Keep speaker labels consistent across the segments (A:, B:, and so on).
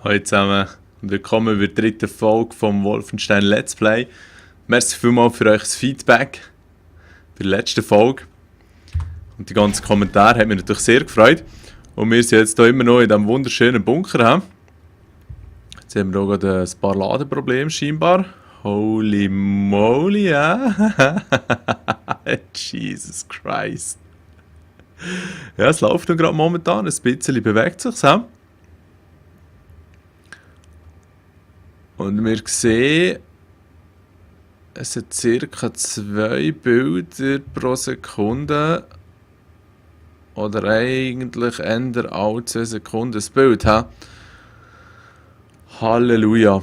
A: Hallo zusammen und willkommen bei der dritten Folge vom Wolfenstein Let's Play. Merci vielmals für euch das Feedback bei der letzten Folge. Und die ganzen Kommentare haben mich natürlich sehr gefreut. Und wir sind jetzt hier immer noch in diesem wunderschönen Bunker. Jetzt haben wir hier gerade ein paar Ladeprobleme scheinbar. Holy moly, ja. Jesus Christ. Ja, es läuft noch gerade momentan, ein bisschen bewegt sich. Und wir sehen, es sind ca. 2 Bilder pro Sekunde. Oder eigentlich ändert alle 2 Sekunden das Bild. Halleluja.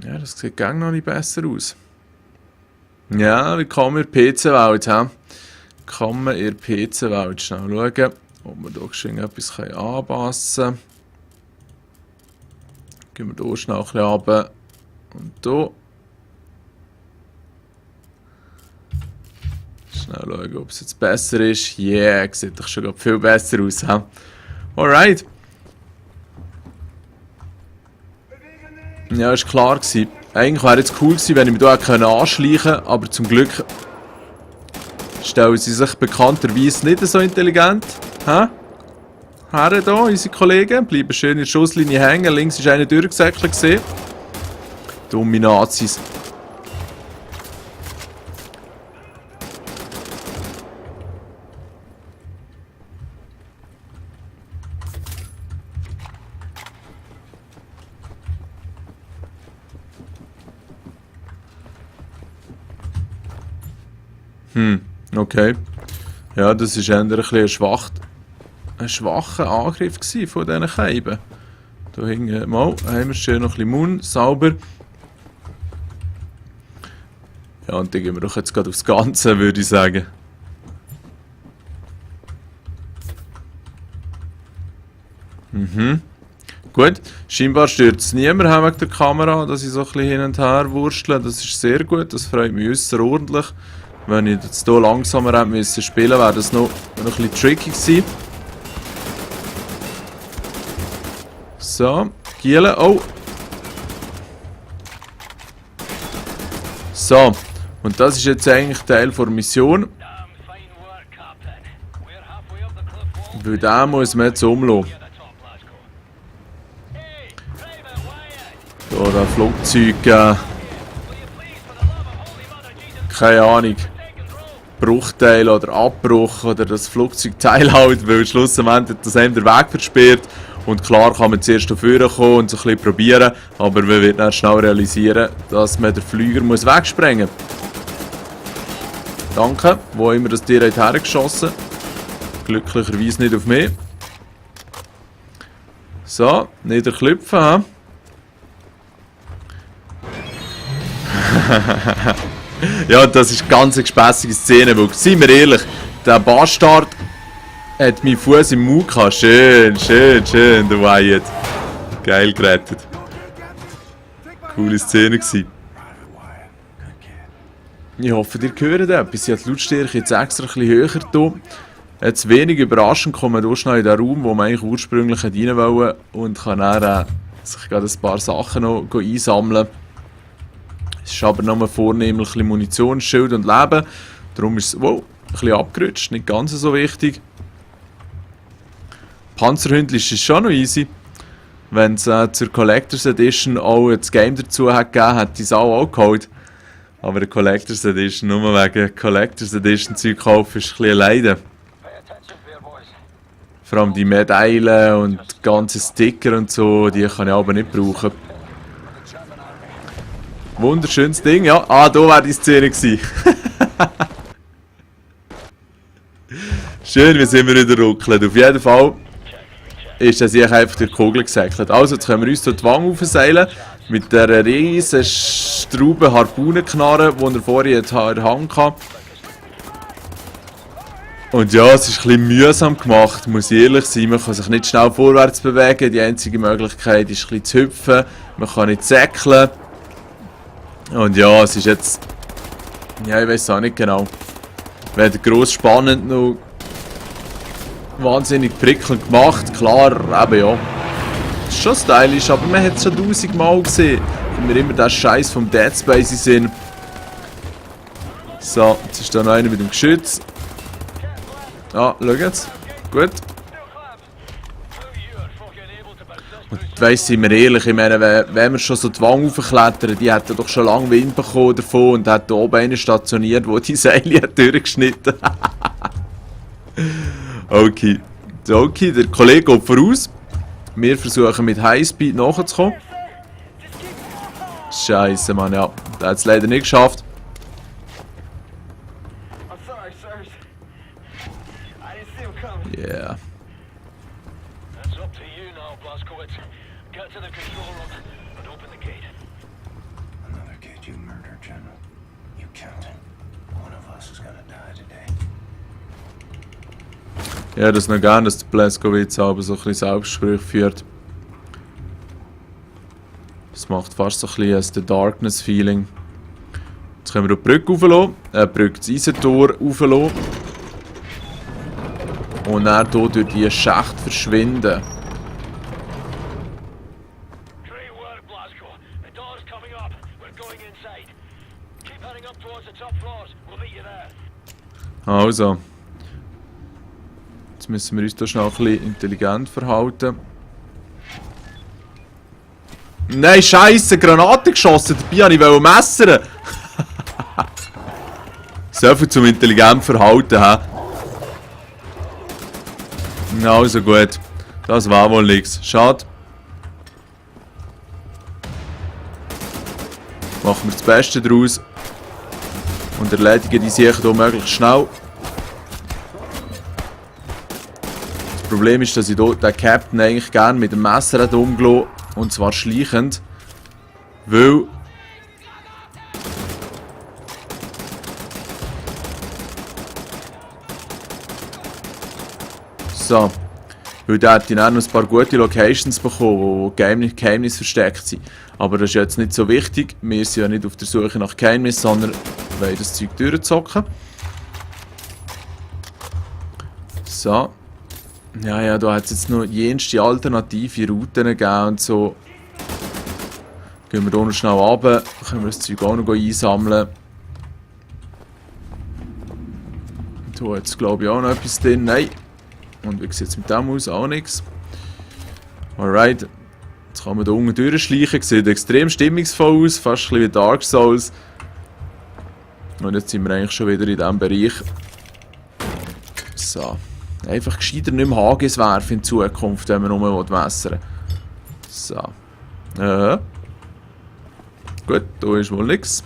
A: Ja, das sieht gar noch nicht besser aus. Ja, willkommen in der PC-Welt. Willkommen in der PC-Welt. Schnell schauen, ob wir hier geschwind etwas anpassen können. Gehen wir hier schnell ein bisschen runter. Und hier. Schnell schauen, ob es jetzt besser ist. Yeah, sieht doch schon viel besser aus. Alright. Ja, ist klar gewesen. Eigentlich wäre es cool gewesen, wenn ich mich hier anschleichen konnte, aber zum Glück stellen sie sich bekannterweise nicht so intelligent. Herren hier, unsere Kollegen, bleiben schön in der Schusslinie hängen. Links ist einer durchgesäckelt gesehen. Dumme Nazis. Okay. Ja, das war eher ein bisschen ein schwacher Angriff von diesen Scheiben. Hier hinten mal, haben wir schön noch ein bisschen Mund, sauber. Ja, und dann gehen wir doch jetzt gerade aufs Ganze, würde ich sagen. Gut, scheinbar stört es niemand wegen der Kamera, dass ich so ein bisschen hin und her wurstle. Das ist sehr gut, das freut mich außerordentlich. Wenn ich jetzt hier langsamer hätte müssen spielen, wäre das noch ein bisschen tricky gewesen. So, Gielen, oh! So, und das ist jetzt eigentlich Teil der Mission. Weil den muss man jetzt umlassen. So, das Flugzeug, keine Ahnung. Bruchteil oder Abbruch oder das Flugzeug teilhält, weil schlussendlich hat das einem den Weg versperrt. Und klar kann man zuerst nach vorne kommen und so ein bisschen probieren, aber man wird dann schnell realisieren, dass man den Flüger muss wegsprengen muss. Danke, wo immer das Tier hat hergeschossen. Glücklicherweise nicht auf mich. So, niederklüpfen. Ja, das ist eine ganz gespässige Szene, weil, seien wir ehrlich, der Bastard hat meinen Fuß im Mund gehabt. Schön, der Wyatt. Geil gerettet. Coole Szene gewesen. Ich hoffe, ihr hört etwas. Ich habe die Lautstärke jetzt extra ein bisschen höher getan. Jetzt wenig überraschend kommen wir hier schnell in den Raum, wo man eigentlich ursprünglich rein wollte und kann dann sich gerade ein paar Sachen noch einsammeln. Es ist aber nur vornehmlich Munition, Schild und Leben. Darum ist es ein bisschen abgerutscht, nicht ganz so wichtig. Panzerhündli ist schon noch easy. Wenn es zur Collectors Edition auch das Game dazu hat gegeben, hat die Sau auch geholt. Aber die Collectors Edition, nur wegen Collectors Edition Zeug kaufen, ist ein bisschen Leiden. Vor allem die Medaillen und die ganzen Sticker und so, die kann ich aber nicht brauchen. Wunderschönes Ding, ja. Ah, da war die Szene gewesen. Schön, wie sind wir wieder ruckelt. Auf jeden Fall ist das sich einfach durch die Kugel gesäckelt. Also, jetzt können wir uns die Wange aufseilen mit dieser riesen Straube Harpunenknarre, die er vorher in der Hand hatte. Und ja, es ist ein bisschen mühsam gemacht, muss ich ehrlich sein. Man kann sich nicht schnell vorwärts bewegen. Die einzige Möglichkeit ist ein bisschen zu hüpfen. Man kann nicht säckeln. Und ja, es ist jetzt... Ja, ich weiß auch nicht genau. Weder gross spannend noch wahnsinnig prickelnd gemacht. Klar, eben ja. ist schon stylisch, aber man hat es schon 1000 Mal gesehen. Und mir immer den Scheiß vom Dead Space in Sinn. So, jetzt ist da noch einer mit dem Geschütz. Ah, schau jetzt. Gut. Und weiss, sind wir ehrlich, ich meine, wenn wir schon so die Wange aufklettern, die hätten doch schon lange Wind bekommen davon und hätten oben einen stationiert, der die Seile hat durchgeschnitten. Okay. Okay, der Kollege geht voraus. Wir versuchen mit Highspeed nachzukommen. Scheiße, Mann, ja. Der hat es leider nicht geschafft. Yeah. Ja, das noch gerne, dass der Blazkowicz aber so ein bisschen Selbstgespräch führt. Das macht fast so ein bisschen ein Darkness-Feeling. Jetzt können wir die Brücke rauflassen, Brücke das Eisentor rauflassen. Und dann hier durch die Schacht verschwinden. Also. Jetzt müssen wir uns da schnell ein bisschen intelligent verhalten. Nein, Scheiße, Granate geschossen, dabei wollte ich messern. So viel zum intelligent verhalten, hä? Also gut, das war wohl nichts. Schade. Machen wir das Beste daraus. Und erledigen die Sachen hier möglichst schnell. Das Problem ist, dass ich hier den Captain eigentlich gerne mit dem Messer hätte umgelassen. Und zwar schleichend. Weil... So. Weil der hat dann noch ein paar gute Locations bekommen, wo Geheimnisse versteckt sind. Aber das ist jetzt nicht so wichtig. Wir sind ja nicht auf der Suche nach Geheimnissen, sondern wollen das Zeug durchzocken. So. Ja, da hat es jetzt noch jenste alternative Routen gegeben und so. Gehen wir hier noch schnell runter, können wir das Zeug auch noch einsammeln. Da hat es glaube ich auch noch etwas drin. Nein. Und wie sieht es mit dem aus? Auch nichts. Alright. Jetzt kann man hier unten durchschleichen. Sieht extrem stimmungsvoll aus, fast ein bisschen wie Dark Souls. Und jetzt sind wir eigentlich schon wieder in diesem Bereich. So. Einfach gescheiter nicht mehr HGs werfen in Zukunft, wenn man nur messern will. So. Gut, da ist wohl nichts.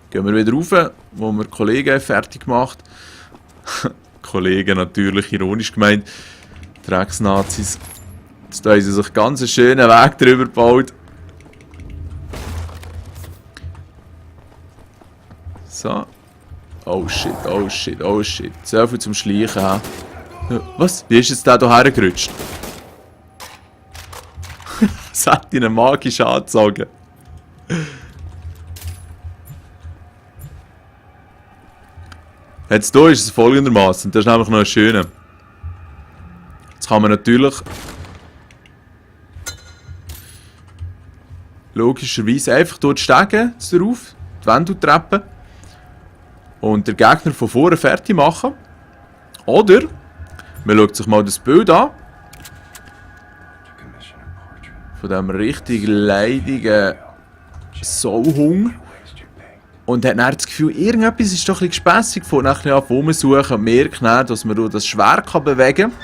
A: Gehen wir wieder rauf, wo wir Kollegen fertig gemacht haben. Kollegen natürlich ironisch gemeint. Drecksnazis. Jetzt haben sie sich ganz einen schönen Weg drüber gebaut. So. Oh shit, oh shit, oh shit. So viel zum Schleichen. Was? Wie ist jetzt der hier hergerutscht? Das hat ihn magisch angezogen. Jetzt hier ist es folgendermaßen. Das ist nämlich noch ein schöner. Jetzt kann man natürlich logischerweise einfach dort steigen, drauf, die Wände treppen und den Gegner von vorne fertig machen. Oder man schaut sich mal das Bild an. Von diesem richtig leidigen Sauhung. Und hat dann das Gefühl, irgendetwas ist doch ein bisschen gespässig. Von nachher an rumsuchen und merkt dann, dass man das Schwert bewegen kann.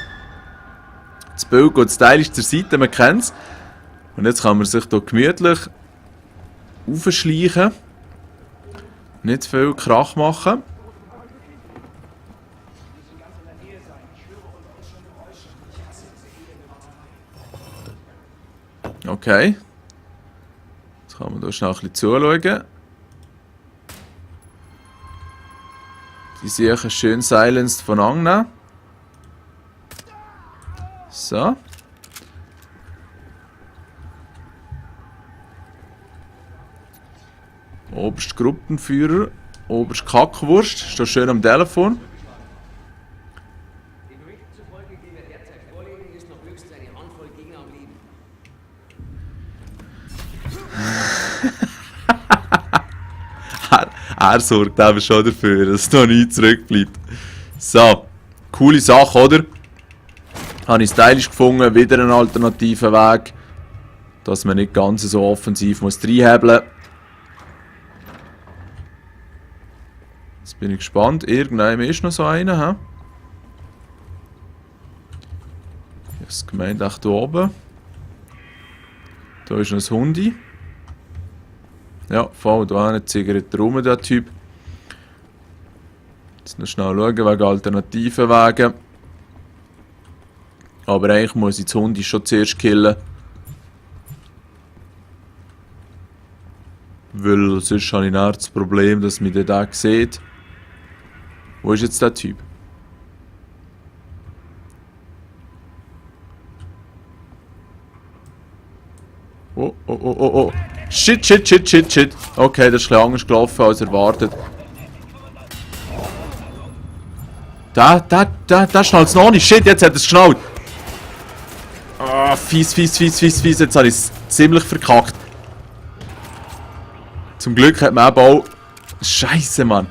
A: Das Bild geht stylisch zur Seite, man kennt es. Und jetzt kann man sich hier gemütlich aufschleichen. Nicht viel Krach machen. Okay. Jetzt kann man hier schnell ein bisschen zuschauen. Die Sachen schön silenced von annehmen. So. Oberst Gruppenführer, oberst Kackwurst, steht schön am Telefon.
B: Den Berichten zufolge, die wir derzeit vorlegen, ist noch höchstens eine Handvoll Gegner am Leben.
A: Er sorgt eben schon dafür, dass noch nichts zurückbleibt. So, coole Sache, oder? Habe ich stylisch gefunden, wieder einen alternativen Weg. Dass man nicht ganz so offensiv muss reinhebeln. Jetzt bin ich gespannt. Irgendwann ist noch so einer, hä? Ich habe es gemeint, echt hier oben. Da ist noch ein Hundi. Ja, voll, da hinten zieht rum, der Typ. Jetzt noch schnell schauen, wegen alternativen Wegen. Aber eigentlich muss ich das Hundi schon zuerst killen. Weil sonst habe ich nachher das Problem, dass mich der sieht. Wo ist jetzt der Typ? Oh, oh, oh, oh, oh. Shit, shit, shit, shit, shit. Okay, das ist ein bisschen anders gelaufen als erwartet. Da schnallt es noch nicht. Shit, jetzt hat er es geschnallt. Ah, fies. Jetzt habe ich es ziemlich verkackt. Zum Glück hat man eben auch... Scheiße, Mann.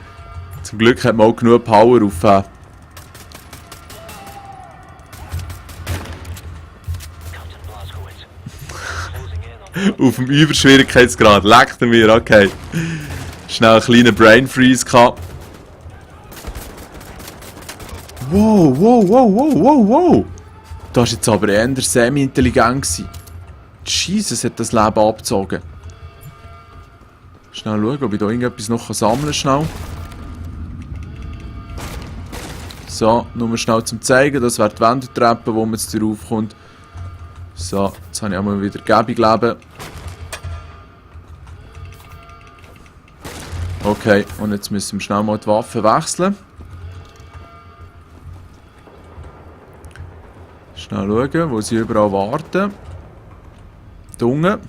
A: Zum Glück hat man auch genug Power auf... auf dem Überschwierigkeitsgrad. Leckt er mir, okay. Schnell einen kleinen Brain Freeze gehabt. Wow. Das war jetzt aber eher semi-intelligent gewesen. Jesus, hat das Leben abgezogen. Schnell schauen, ob ich da irgendetwas noch sammeln kann. Schnell. So, nur schnell zum zeigen. Das wäre die Wendeltreppe, wo man jetzt drauf kommt. So, jetzt habe ich auch mal wieder Gebung leben. Okay, und jetzt müssen wir schnell mal die Waffe wechseln. Schnell schauen, wo sie überall warten. Da unten.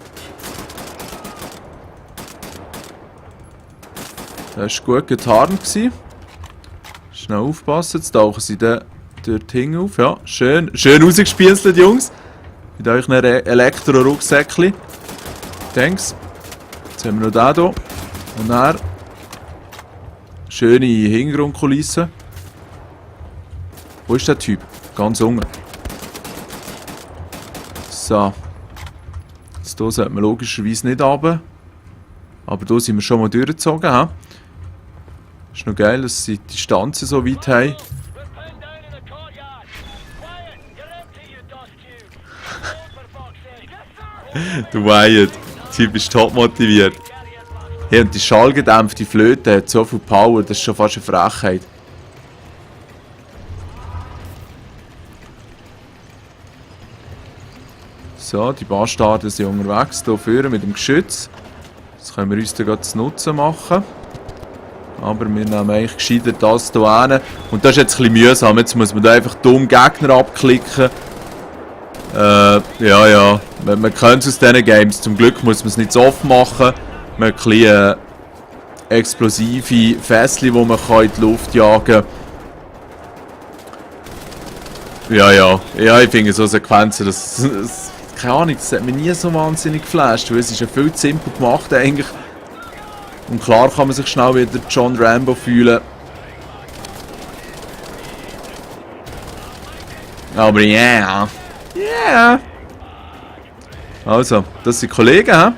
A: Das war gut getarnt. Schnell aufpassen, jetzt tauchen sie dann dort hin auf. Ja, schön rausgespienzelt, Jungs. Mit euch ein Elektro-Rucksäckchen. Thanks. Jetzt haben wir noch den hier. Und dann schöne Hintergrundkulisse. Wo ist der Typ? Ganz unten. So. Jetzt hier sollte man logischerweise nicht runter. Aber hier sind wir schon mal durchgezogen. He? Ist noch geil, dass sie die Distanzen so weit haben. Du Wyatt, der Typ ist top motiviert. Hey, und die schallgedämpfte Flöte hat so viel Power, das ist schon fast eine Frechheit. So, die Bastarden sind unterwegs, hier vorne mit dem Geschütz. Das können wir uns dann gerade zu Nutzen machen. Aber wir nehmen eigentlich gescheiter das hier hin. Und das ist jetzt ein bisschen mühsam, jetzt muss man da einfach dumm Gegner abklicken. Ja. Man kennt es aus diesen Games. Zum Glück muss man es nicht so oft machen. Man hat ein bisschen explosive Fässchen, die man in die Luft jagen kann. Ja, ich finde so Sequenzen, das keine Ahnung, das hat mich nie so wahnsinnig geflasht, weil es ist ja viel zu simpel gemacht eigentlich. Und klar kann man sich schnell wieder John Rambo fühlen. Aber yeah. Also, das sind Kollegen, hä?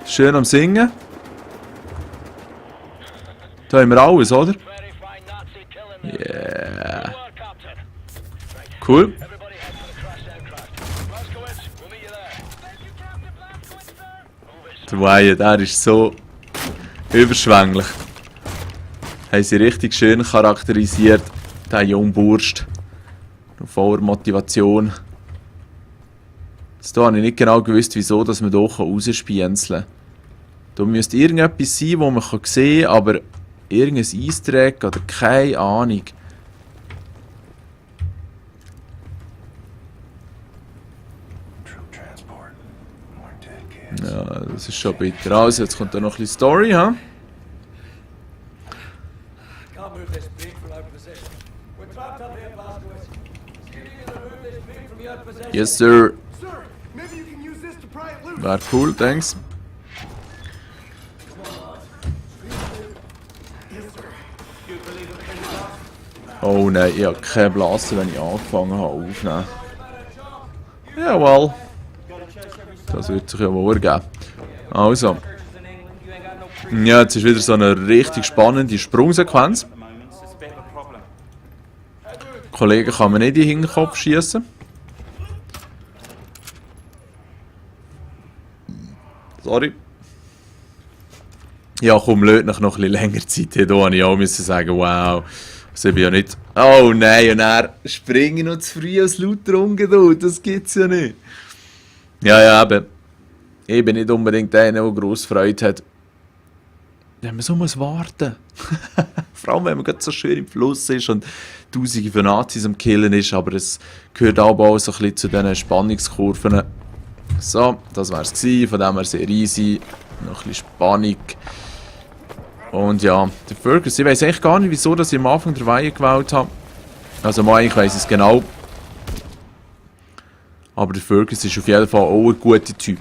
A: Schön am Singen. Da haben wir alles, oder? Yeah. Cool. Der Wyatt, der ist so überschwänglich. Haben sie richtig schön charakterisiert, der junge Burst. Noch voller Motivation. Jetzt habe ich nicht genau gewusst, wieso dass man hier rausspienzeln kann. Da müsste irgendetwas sein, das man sehen kann, aber irgendein Easter Egg oder keine Ahnung. Ja, das ist schon bitter. Also, jetzt kommt da noch ein bisschen Story, ha?
B: got possession.
A: Yes, sir.
C: Sir, maybe you can use this to pry it loose.
A: Wäre cool, thanks. Oh nein, ich habe keine Blase, wenn ich angefangen habe aufzunehmen. Jawohl. Das wird sich ja wohl geben. Also. Ja, jetzt ist wieder so eine richtig spannende Sprungsequenz. Kollegen kann man nicht in den Hinterkopf schießen. Sorry. Ja, komm, löt noch ein bisschen länger Zeit. Hier musste ich auch sagen, wow. Das bin ja nicht. Oh nein, und er springe noch zu früh aus lauter Ungeduld. Das gibt's ja nicht. Ja, eben. Ich bin nicht unbedingt einer, der grosse Freude hat. Ja, man muss warten. Vor allem, wenn man gerade so schön im Fluss ist und tausende von Nazis am Killen ist, aber es gehört aber auch so ein bisschen zu diesen Spannungskurven. So, das war es gewesen, von dem her sehr easy. Noch ein bisschen Spannung. Und ja, der Fergus, ich weiss eigentlich gar nicht, wieso dass ich am Anfang der Weihe gewählt habe. Also mal, ich weiss es genau. Aber der Fergus ist auf jeden Fall auch ein guter Typ.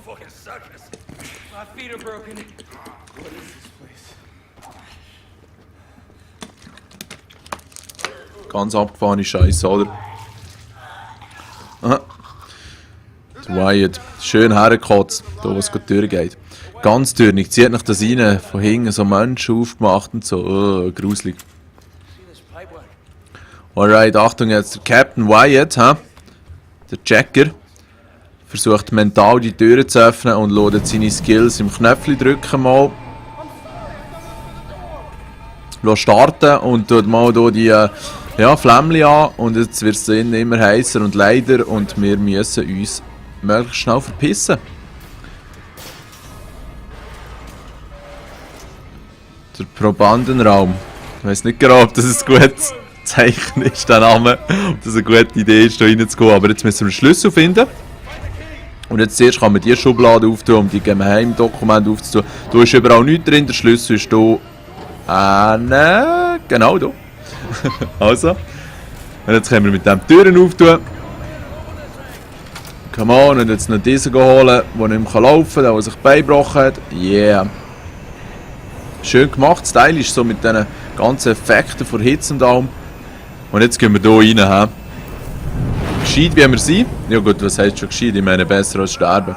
B: Fucking suckers. My feet are broken.
A: Ganz abgefahrene Scheiße, oder? Aha. Der Wyatt. Schön hergekotzt, da wo es gerade durchgeht. Ganz dürnig. Zieht nach das rein, von hinten so Menschen aufgemacht und so. Oh, gruselig. Alright, Achtung jetzt. Der Captain Wyatt, der Jacker, versucht mental die Türen zu öffnen und lädt seine Skills im Knöpfchen drücken mal. Lässt starten und tut mal hier die Flämmchen an und jetzt wird es immer heißer und leider und wir müssen uns möglichst schnell verpissen. Der Probandenraum. Ich weiss nicht genau, ob das ein gutes Zeichen ist, der Name, ob das eine gute Idee ist, da reinzugehen, aber jetzt müssen wir einen Schlüssel finden. Und jetzt zuerst kann man diese Schublade auftun, um die geheimen Dokumente aufzutun. Da ist überall nichts drin, der Schlüssel ist hier. Genau da. Also. Und jetzt können wir mit dem Türen auftun. Come on, und jetzt noch diesen holen, der nicht mehr laufen kann, der sich beigebrochen hat. Yeah. Schön gemacht, stylisch, so mit diesen ganzen Effekten von Hitze und allem. Und jetzt gehen wir hier rein. Gescheit wie wir sind. Ja gut, was heißt schon gescheit? Ich meine, besser als sterben.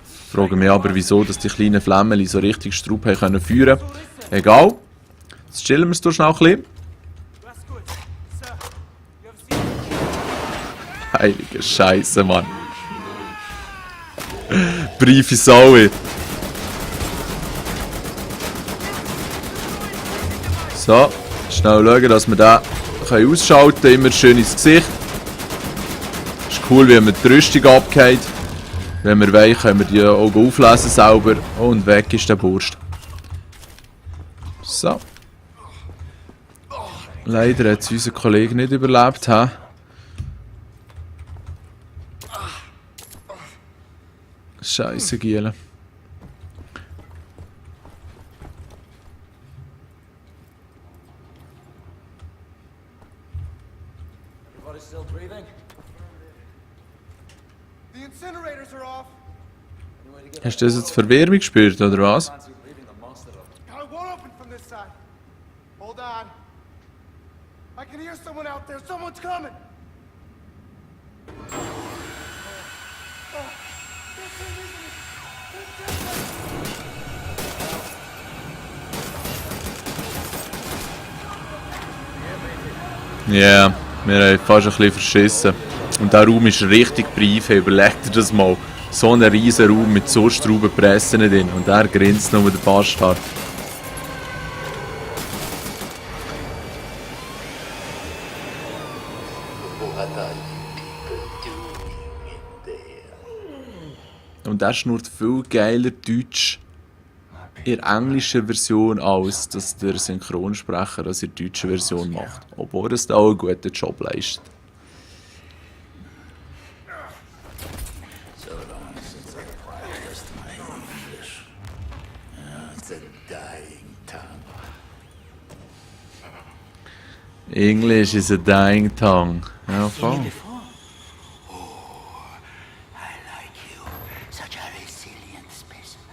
A: Ich frage mich aber, wieso dass die kleinen Flämmchen so richtig Straub haben führen können. Egal. Jetzt chillen wir es hier schnell ein bisschen. Heilige Scheiße, Mann. Briefe Sau. So, schnell schauen, dass wir den ausschalten können. Immer schön ins Gesicht. Ist cool, wie man die Rüstung abgeht. Wenn wir wollen, können wir die Augen auflesen selber. Und weg ist der Burst. So. Leider hat es unser Kollege nicht überlebt. Scheiße, Giele.
B: Everybody still breathing?
C: The incinerators are off.
A: Hast du das jetzt Verwärmung gespürt, oder was?
C: I won't open from this side. Hold on. I can hear someone out there. Someone's coming.
A: Ja, yeah, wir haben fast ein bisschen verschissen. Und der Raum ist richtig brief, überlegt dir das mal. So ein riesen Raum mit so Straubenpressen drin und er grinst nur der Bastard. Und er schnurrt viel geiler Deutsch in der englischen Version als dass der Synchronsprecher das in der deutschen Version macht. Obwohl er da auch einen guten Job leistet. English is a dying tongue. Ja, voll.
D: I like you. Such a resilient specimen.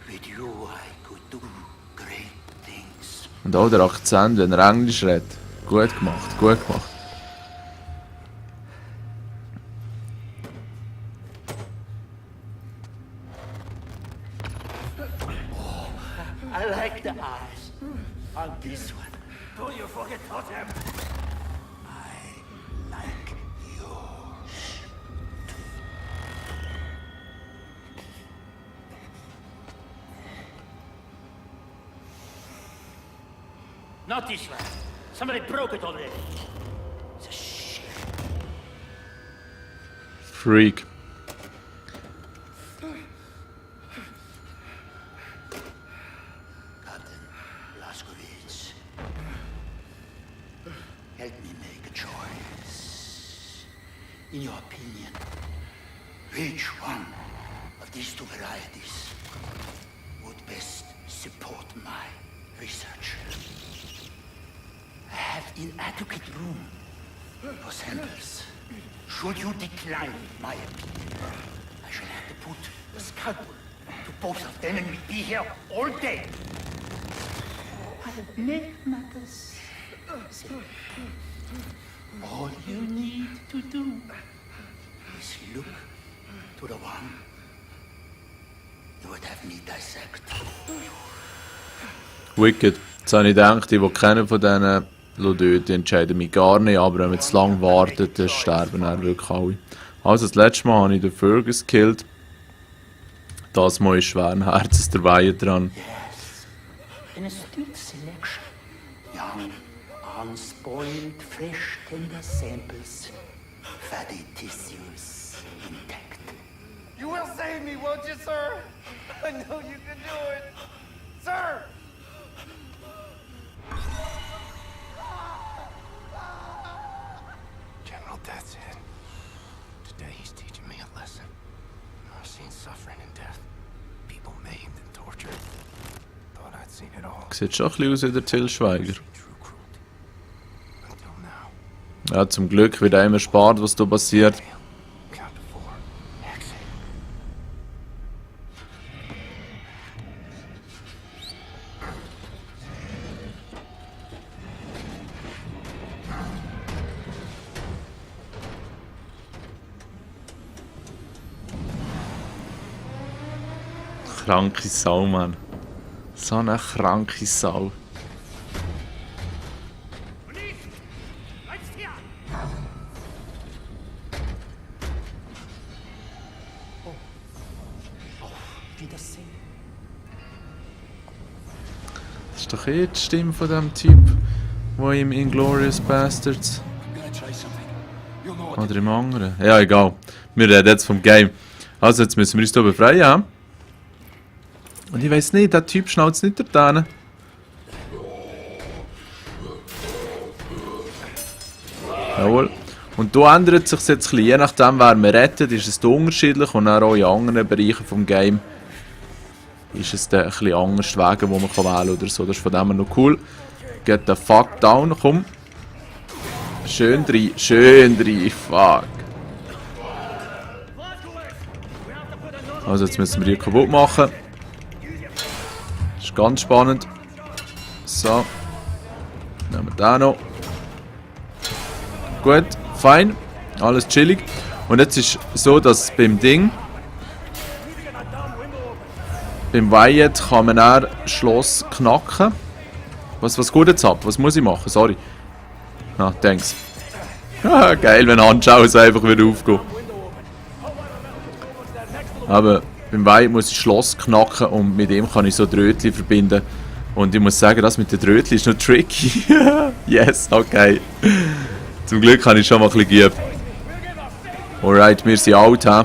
D: With you I could do great things.
A: Und auch der Akzent, wenn er Englisch redet. Gut gemacht, gut gemacht.
D: I like the eyes on this one. Don't you forget Totem. I like yours. Not this one. Somebody broke it already. It's a shit.
A: Freak.
D: Captain Blazkowicz, help me make a choice. In your opinion, which one of these two varieties would best support my research? I have inadequate room for samples. Should you decline my opinion, I shall have to put a scalpel to both of them and we'll be here all day. I'll make matters simple. All you need to do is look to the one you would have me dissect.
A: Wicked. Jetzt habe ich gedacht, ich will keinen von diesen dort, die entscheiden mich gar nicht, aber wenn man zu lange wartet, dann sterben dann wirklich alle. Also das letzte Mal habe ich den Fergus gekillt. Das Mal ist schweren Herzens der Weihe dran.
D: Yes, an astute selection. Young, unspoiled, fresh, tender samples. Fatty tissues intact.
C: You will save me, won't you, sir? I know you can do it. Sir! General Death's Head. Today he's teaching me a lesson. I've seen suffering and death. People maimed and tortured. Thought I'd seen it all.
A: Sieht schon ein bisschen aus wie der Till Schweiger.
C: True cruelty. Until now.
A: Ja, zum Glück wird einem erspart, was da passiert.
C: Count to 4. Exit.
A: Kranke Sau, Mann. So eine kranke Sau.
D: Wiedersehen.
A: Das ist doch eh die Stimme von dem Typ, der im Inglourious Bastards. Oder im anderen. Ja, egal. Wir reden jetzt vom Game. Also, jetzt müssen wir uns hier befreien, ja? Und ich weiss nicht, der Typ schnauzt nicht dort hin. Jawohl. Und da ändert sich jetzt ein bisschen. Je nachdem, wer man rettet, ist es da unterschiedlich. Und auch in anderen Bereichen des Game ist es dann ein bisschen anders, Wege, die man wählen kann oder so. Das ist von dem her noch cool. Get the fuck down, komm. Schön rein, fuck. Also jetzt müssen wir die kaputt machen. Das ist ganz spannend. So. Nehmen wir den noch. Gut, fein. Alles chillig. Und jetzt ist es so, dass beim Ding, beim Wyatt kann man dann Schloss knacken. Was geht jetzt ab? Was muss ich machen? Sorry. Ah, thanks. Ah, geil, wenn Handschuhe einfach wieder aufgehen. Aber beim Wyatt muss ich Schloss knacken und mit dem kann ich so Drötchen verbinden. Und ich muss sagen, das mit den Drötchen ist noch tricky. Yes, okay. Zum Glück habe ich schon mal ein bisschen geübt. Alright, wir sind alt, he?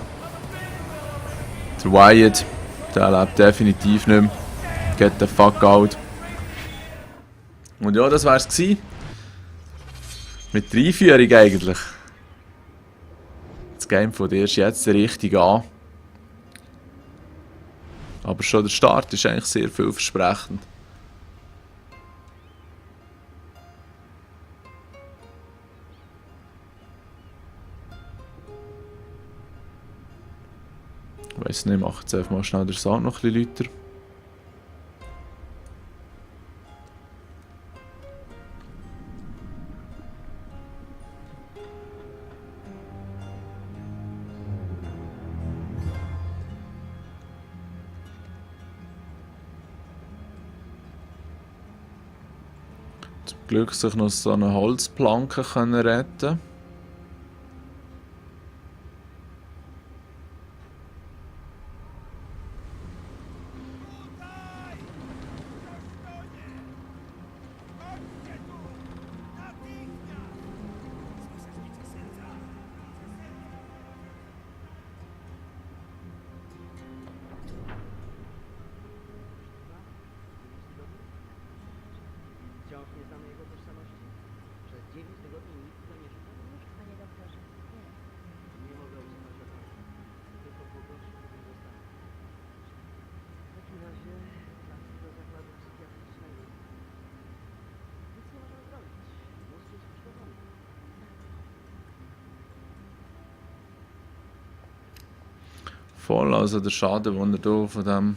A: Der Wyatt, der lebt definitiv nicht mehr. Get the fuck out. Und ja, das wär's gewesen. Mit der Einführung eigentlich. Das Game von dir ist jetzt richtig an. Aber schon der Start ist eigentlich sehr vielversprechend. Weiß nicht, mache jetzt einfach mal schnell den Sound noch ein bisschen lauter. Zum Glück sich noch so eine Holzplanke können retten.
E: Wciąż nie znamy jego tożsamości? Przez 9 tygodni nikt go nie szukał?
F: Panie doktorze, nie.
E: Nie mogę usunąć obrazu. Tylko pogorszy mój zostanie. W takim razie trafi do zakładu psychiatrycznego. Nic nie możemy zrobić. Mózg jest uszkodzony.
A: Voll, also der Schaden, den er hier von dem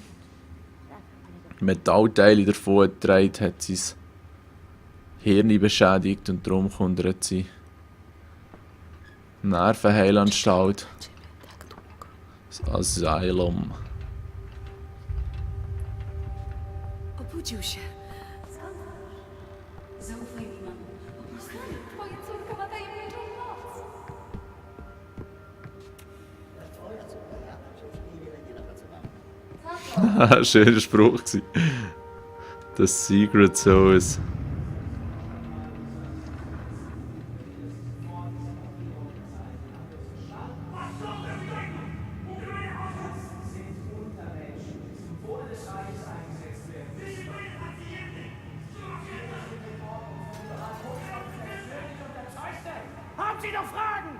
F: Tak, panie doktorze.
A: Metallteil davon getragen hat, sein Hirn beschädigt und darum kommt er jetzt in Nervenheilanstalt. Das Asylum.
G: Obudził się.
F: Zaufaj mi, mamo. Po prostu twoja córka ma tajemniczą moc.
A: Schöner Spruch gewesen. Das Secret Sauce.
E: Haben Sie noch Fragen?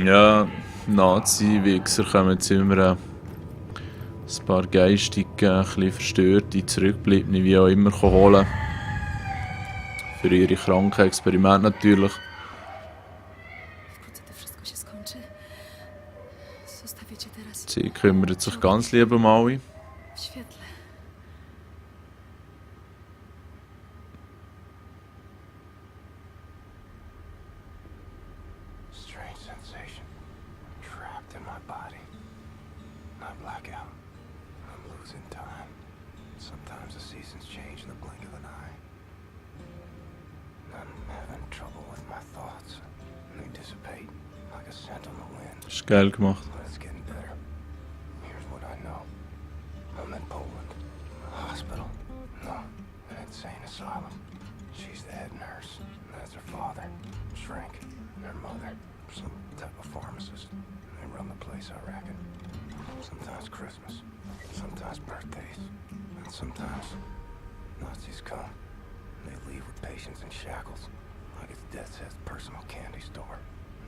A: Ja, Nazi-Wichser kommen jetzt immer ein paar geistige, ein bisschen verstörte, zurückgebliebene, wie auch immer, holen. Für ihre kranken Experimente natürlich.
G: Wkrótce to wszystko się skończy. Zostawię cię teraz
A: Sie kümmert sich ganz lieb um alle.
G: w świetle.
C: Strange sensation. Trapped in my body. I black out. I'm losing time. Sometimes the seasons change in the blink of an eye. I'm having trouble with my thoughts. They dissipate like a scent on the wind.
A: Ist geil gemacht.
C: But it's getting better. Here's what I know. I'm in Poland. A hospital. No, an insane asylum. She's the head nurse. And that's her father. Shrink. And her mother. Some type of pharmacist. They run the place, I reckon. Sometimes Christmas. Sometimes birthdays. And sometimes Nazis come. They leave with patients in shackles. Like it's Death's Head's personal candy store.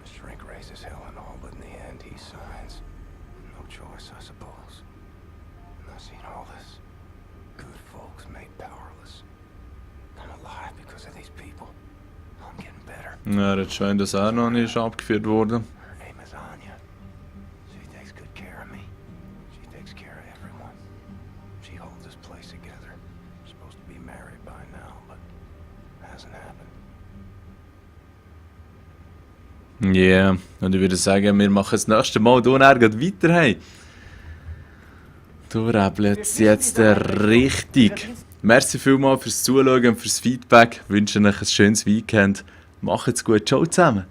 C: The shrink raises hell and all, but in the end he signs. No choice, I suppose. And I've seen all this. Good folks made powerless. I'm alive because of these people. I'm getting better.
A: Ja, er hat schon, dass er noch nicht abgeführt wurde.
C: Her name is Anya. She takes good care of me. She takes care of everyone. She holds this place together. We're supposed to be married by now, but hasn't happened.
A: Ja, yeah. Und ich würde sagen, wir machen das nächste Mal hier weiter. Hey. Du räbelst jetzt richtig. Merci vielmals fürs Zuschauen und fürs Feedback. Ich wünsche euch ein schönes Weekend. Macht's gut. Ciao zusammen.